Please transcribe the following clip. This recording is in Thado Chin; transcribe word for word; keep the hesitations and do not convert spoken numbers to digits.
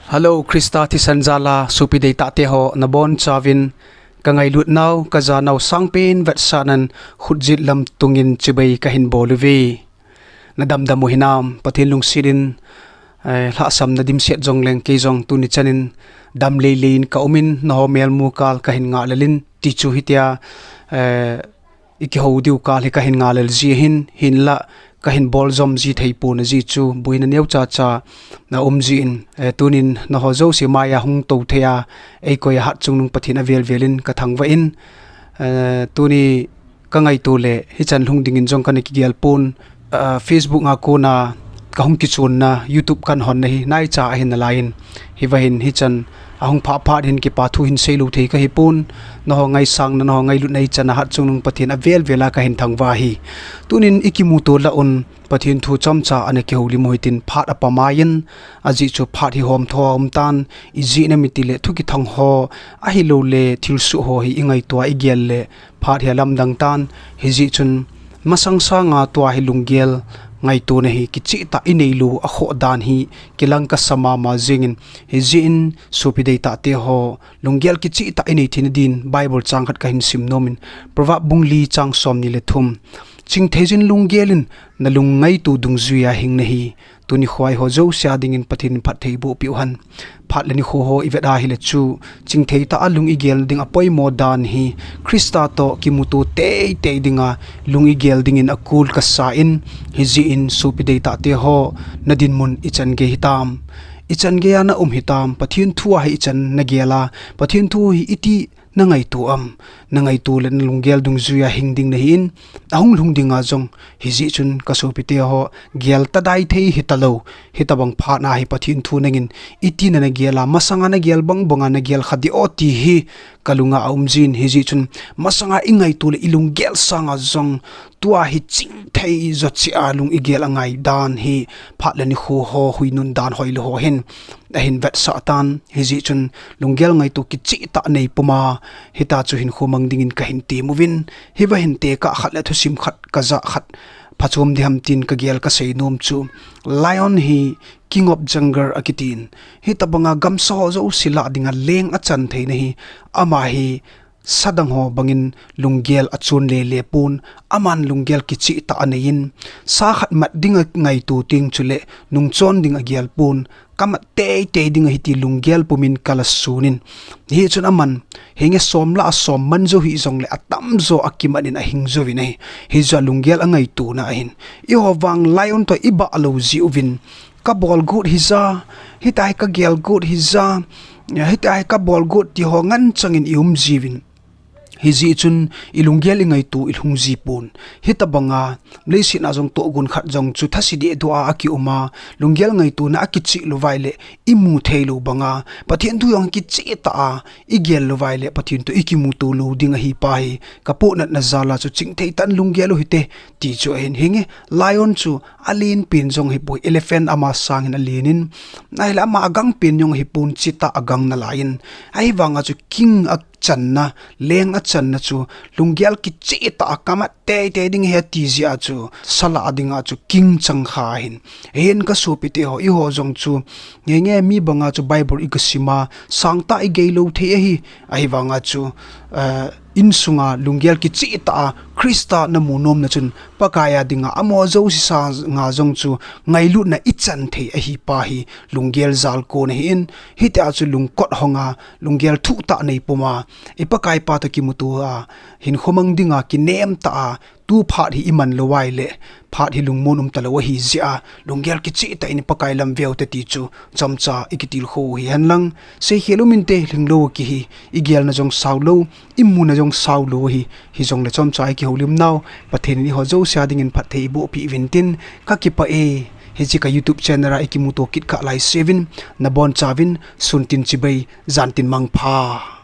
Hello, Krista thisan jal a sopi deitah te ho, nabonchauvin ka ngailut nau, ka ja nau sangpen vetsahnan khutjet lam tungin chibai kahin bol uve. Nadamdam u hinam? Pathen lungset in, eh, lhahsamna dimset jongleng kei jong tuni chanin dam leilei in ka umin, naho melmu kal kahin ngah lel in, tichu hitia, eh, i kihou diu kal hi kahin ngah lel ji ahin, hinlah kahin bol jom ji thei pon, ajeh chu boina neocha cha na um jin, eh, tunin naho jouse maiya hung tou thei a eikoi a Hatchungnung Pathen avel vel in ka thangvah in, eh, tuni ka ngaito le hichan lhung dingin jong kana kigel pon, ah, Facebook a kona ka hung kichonna, YouTube kan honna hi naicha ahi nalaiyin, hiva hin hichan ahung phah phat hin kipa thu hin seilou thei kahi pon, naho ngaisangna, naho ngailutna ichan a Hatchungnung Pathen avel vel a kahin thangvah ahi. Tunin i kimuto lah un Pathen thu chomcha ana kihoulim u hitin, phat apha maiyin, ajeh chu phat hi homtho a um tan, ijeh inem itile thu kithang ho, ahilou le thilsoh ho hi i ngaito a i gel le phat hi alamdang tan, hijeh chun masang sanga tua hi lunggel ngaitona hi kichehtah i neilou a khoh dan hi kilang kasa mama jingin, hijeh in sopi deitah te ho, lunggel kichehtah i nei theina din Bible chang khat kahin sim nomin, Proverb bung li chang somni le thum. Chingthei jin lunggel in na lungngaito dungjuiya hing nahi. Tuni khoa eiho jouse a dingin Pathen in phatthei boh peh u hen. Phat le nikho ho i vet a hile chu, chingthei tah a lung i gel ding apoimo dan hi, Krista toh kimuto teitei dinga lung i gel dingin akul kasa in, hijeh in sopi deitah te ho, na dinmun ichan gei hitam? Ichan gei a na um hitam? Pathen thu a hi ichan na gel a, Pathen thu hi iti na ngaito am? Na ngaito le na lunggel dungjuiya hing ding nahin, ahung lhung dinga jong, hijeh chun ka sopi te ho, gel tadai thei hitalou, hitabang phat na hi Pathen thu nangin iti na na gel a, masanga na gel bang banga na gel kha ding o ti hi ka lunga aum jin, hijeh chun masanga i ngaito le i lunggel sanga jong tua hi chingthei jo cheh a lung i gel angai dan hi, phat le nikho ho, hui nun dan hoilou ho hin ahin vetsah tan, hijeh chun lunggel ngaito kichehtah nei puma, hitia chu hinkho mang dingin kahin tem uvin, hiva hin tekah khat le thusim khat ka jah khat phachom ding ham tin ka gel ka sei nom chu, lion hi king of jungle akitin, hitabanga gamsa ho jouse lah dinga leng achan theina hi, ama hi sa dang ho bangin lunggel achon lele pon, aman lunggel kichehtah anei in, sa khat mat ding angaito teng chule nungchon ding agel pon, ka mat teitei ding ahi ti lunggel pumin kal asun in, hichun aman, hinge som lah a som man jou hih jongle atamjo akimat in ahing jouvin ahi, hijeh a lunggel angaitona ahin. Eiho vang lion toh i bah lou jeh uvin, ka bol got hija, hitia hi ka gel got hija, hitia hi ka bol got ti ho ngen changin i um jiuvin. Hijeh chun i lunggel i ngaito i lhung ji pon. Hitabanga, leiset a jong tohgon khat jong chu thase dehduh a aki um a, lunggel ngaitona akicheh lou uva ahile, i mu thei lou banga, Pathen thu jong kichehtah a i gel lou uva ahile, Pathen toh i kimuto lou ding ahi pa hi, ka pohnatna jal a chu chingthei tah in lunggel u hite, ti chu ahin. Hinge, lion chu alen pen jong ahipoi, elephant ama sangin alen in, ahile ama agang pen jong ahipon, cheetah agang nalaiyin. Ahivanga chu king achanna, leng achanna chu, lunggel kichehtah a ka mat teitei ding ahi ati jeh a chu, sa lah dinga chu king chang kha ahin. Hin ka sopi te ho, eiho jong chu, ngenge mi banga chu Bible i gasim a, sangtah i gei lou thei ahi, ahivanga chu, eh, insunga lunggel kichehtah a Krista na mu nomna chun, Pakai a dinga amaho jouse sanga jong chu ngailutna i chan thei ahi pa hi lunggel jalkon ahin, hitia chu lungkot honga, lunggel thuhtah nei puma, i Pakai pa toh kimuto a, hinkho mang dinga kinem tah a, tu phat hi i man lou uva ahile, phat hi lungmon um talou ahi jeh a, lunggel kichehtah in i Pakai lam veu te ti chu, chomcha i kitilkhou u hihen lang, seikhel um inte, lhinglou kihi, i gelna jong sao lou, i muna jong sao lou ahi, hijongle chomcha i kihoulim nau, Pathen in eiho jouse a dingin phatthei eiboh peh uvin tin, ka kipah e, hiche ka YouTube channel a i kimuto kit kah lai seuvin, nabonchauvin, sun tin chibai, jan tin mangpha.